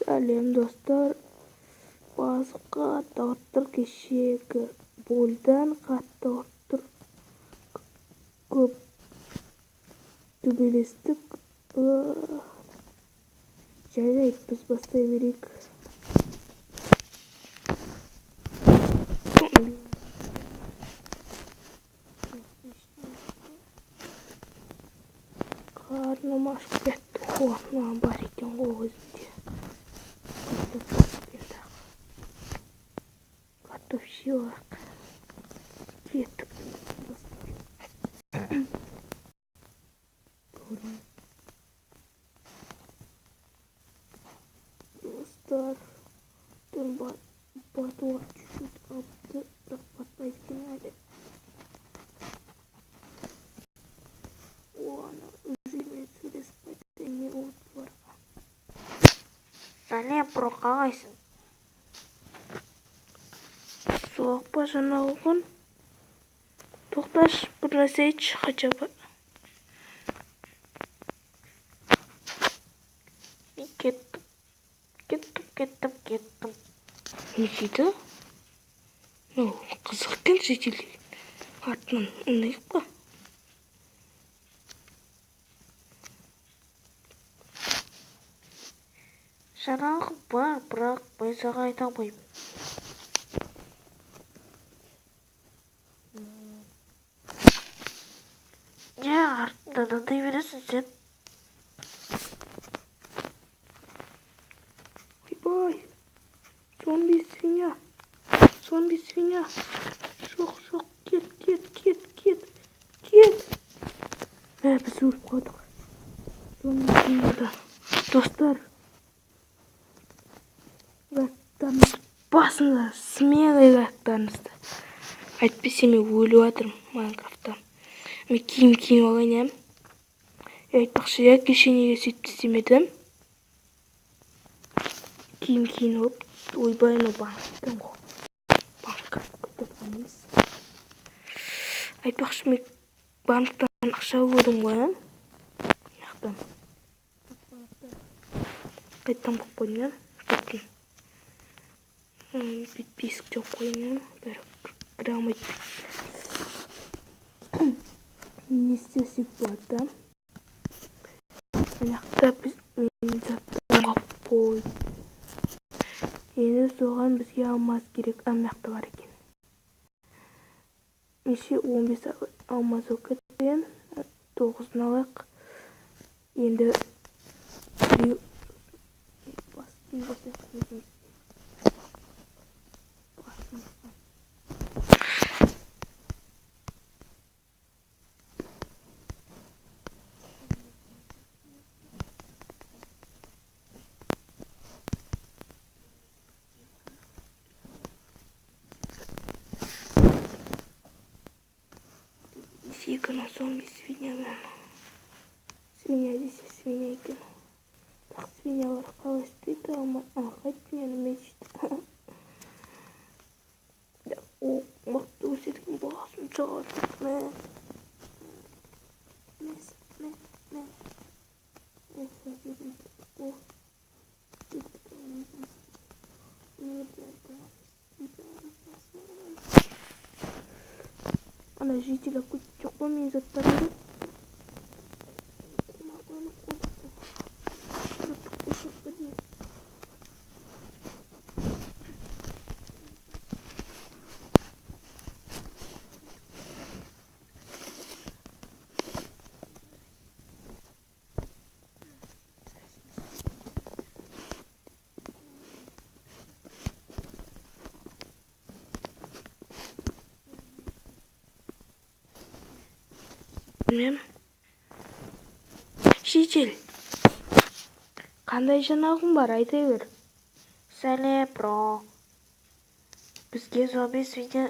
Сәлем, достар! Басым қатты ауырып тұр, кешегі бойдан қатты ауырып тұр. Көп төбелестік. Жарайды, біз бастай берейік. Қарным ашып кетті. О, мынаған бар екен ғой өзінде. Картоп жеп алайық. Кеттік, достар. Достар, түн батуға чуть-чуть қалыпты, бірақ батпайды екен әлі. О, ана жүйемен сөйлесіп қайтайын, не болды бұларға? Сәлем, бро, қалайсың? Суық па жаңалығың? Тоқташы, бір нәрсе айтшы хотя бы. Мен кеттім. Кеттім, кеттім, кеттім. Не дейді? Ну, қызық екен житель. Артынан ұнайық па? Жаңалығым бар, бірақ мен саған айта алмаймын. Не, артымнан аңдай бересің сен? Ойбай! Зомби свинья! Зомби свинья! Жоқ, жоқ, кет, кет, кет, кет, кет! Мә, біз өліп қалдық. Зомби свиньядан. Достар, лайктарыңызды басыңдар, смелый лайктарыңызды. Әйтпесе мен өліп жатырмын Майнкрафтта. Мен киім киініп алайын, иә? Айтпақшы, иә, кеше неге сөйтіп істемедім? Киім киініп алып, ойбай, мынау банк екен ғой. Банк кетіп емес. Айтпақшы, мен банктан ақша көрдім ғой, иә? Мына жақтан. Қайтадан қойып қойдым, иә? Қайттым. Бүйтіп есік жауып қояйын, иә? Бәрі кіре алмайды. Не істесек болады, да? Мына жақта біз менің заттарым қалып қойды. Енді соған бізге алмаз керек. А, мына жақта бар екен. Неше? 15 алмаз болып кетті. 9-ын алайық. Енді біреу бас киім жасайық өзіміз. Басымызға. Екінің зомби свиньямен. Свинья десе свинья екен. Бірақ свиньялар қалай істейді алма? А, қайттым енді мечті. О, мықты өседі екен, басым жарып. Мә. Мә, мә, мә. О, ана житель жоқ па менің заттарымды? Білмеймін. Житель, қандай жаңалығың бар, айта бер. Сәлем, бро. Бізге зомби свинья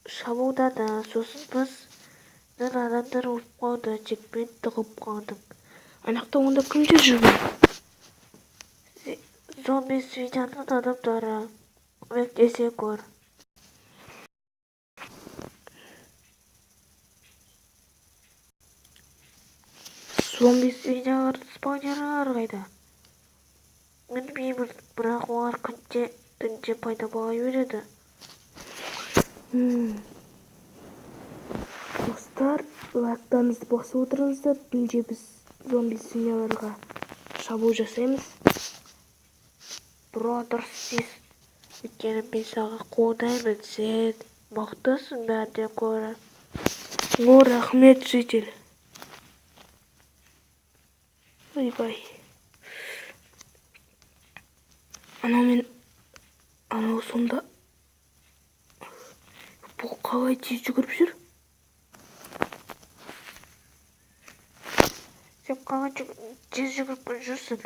шабуылдады. Сосын біздің адамдар өліп қалды. Тек мен тығылып қалдым. Ана жақта онда кімдер жүрген? Зомби свиньяның адамдары. Көмектесе көр. Зомби свиньялардың спаунерлары қайда? Білмеймін, бірақ олар күнде түнде пайда бола береді. Достар, лайктарыңызды басып отырыңыздар. Түнде біз зомби свиньяларға шабуыл жасаймыз. Бро, дұрыс істейсің. Өйткені мен саған қолдаймын, сен мықтысың бәрінен гөрі. О, рахмет, житель. Ойбай. Анау мен анау сонда бұл қалай тез жүгіріп жүр? Сен қалай тез жүгіріп жүрсің?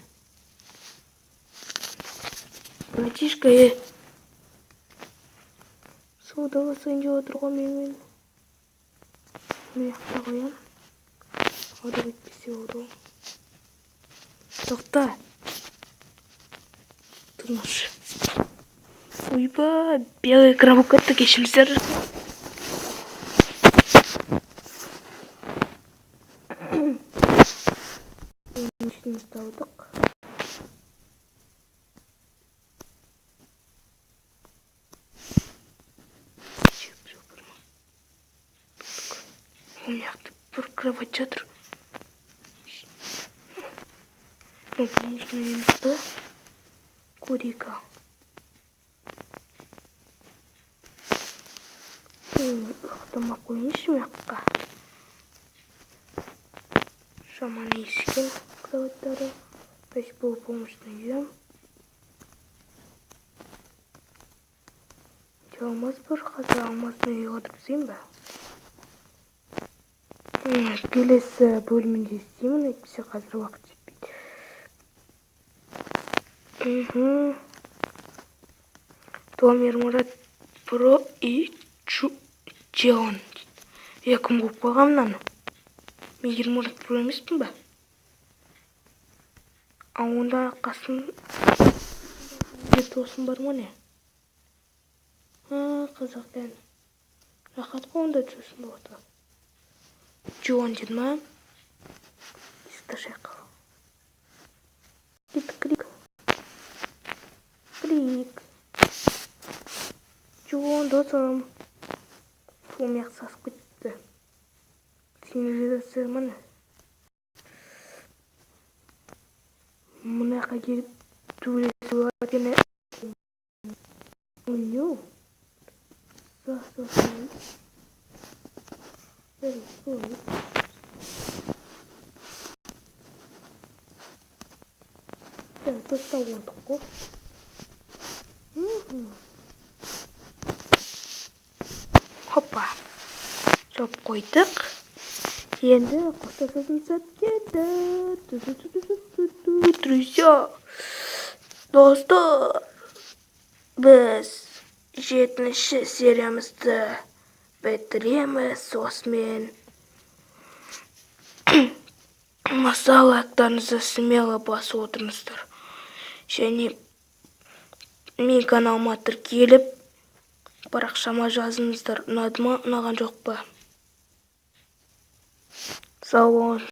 Братишка, Саудаласайын деп отыр ғой менімен. Мына жақта қоямын. Аудап кетпесе болды ғой. Тоқта. Тыныш. Ойбай, белый экран болып кетті, кешіріңіздер. Ішімізді алдық. Мына жақта бір кровать жатыр. Бұл емес пе? Көрейік ал. Ұйықтамай қояйыншы мына жаққа. Жаман иіс екен кроваттары. То есть бұл помощный үй. Алмаз бар, қазір алмаздың үйге отырып тастайын ба? Келесі бөлімінде істеймін, әйтпесе қазір уақыт жетпейді. Дом Ермұрат Про и Джон. Е, кім қойып қойған мынаны? Мен Ермұрат Про емеспін ба? А онда қасым досым бар ма не? Қазақ екен. Рахат қой онда досым болады. Джон деді ма? Есікті ашайық. Кеттік, кірейік. Кірейік. Джон, досым. Фу, мияқ сасып кетті. Сенің міне. Мына жаққа келіп төбелесіп алады екен. Ой, достар болдық қой. Хоппа. Жауып қойдық. Енді қоштасатын сәт келді. Друзья, достар, біз 7-ші сериямызды бітіреміз. Осымен маса лайктарыңызды смело басып отырыңыздар. Және мен каналыма тіркеліп, парақшама жазыңыздар. Ұнады ма, ұнаған жоқ па? Сау болыңыз.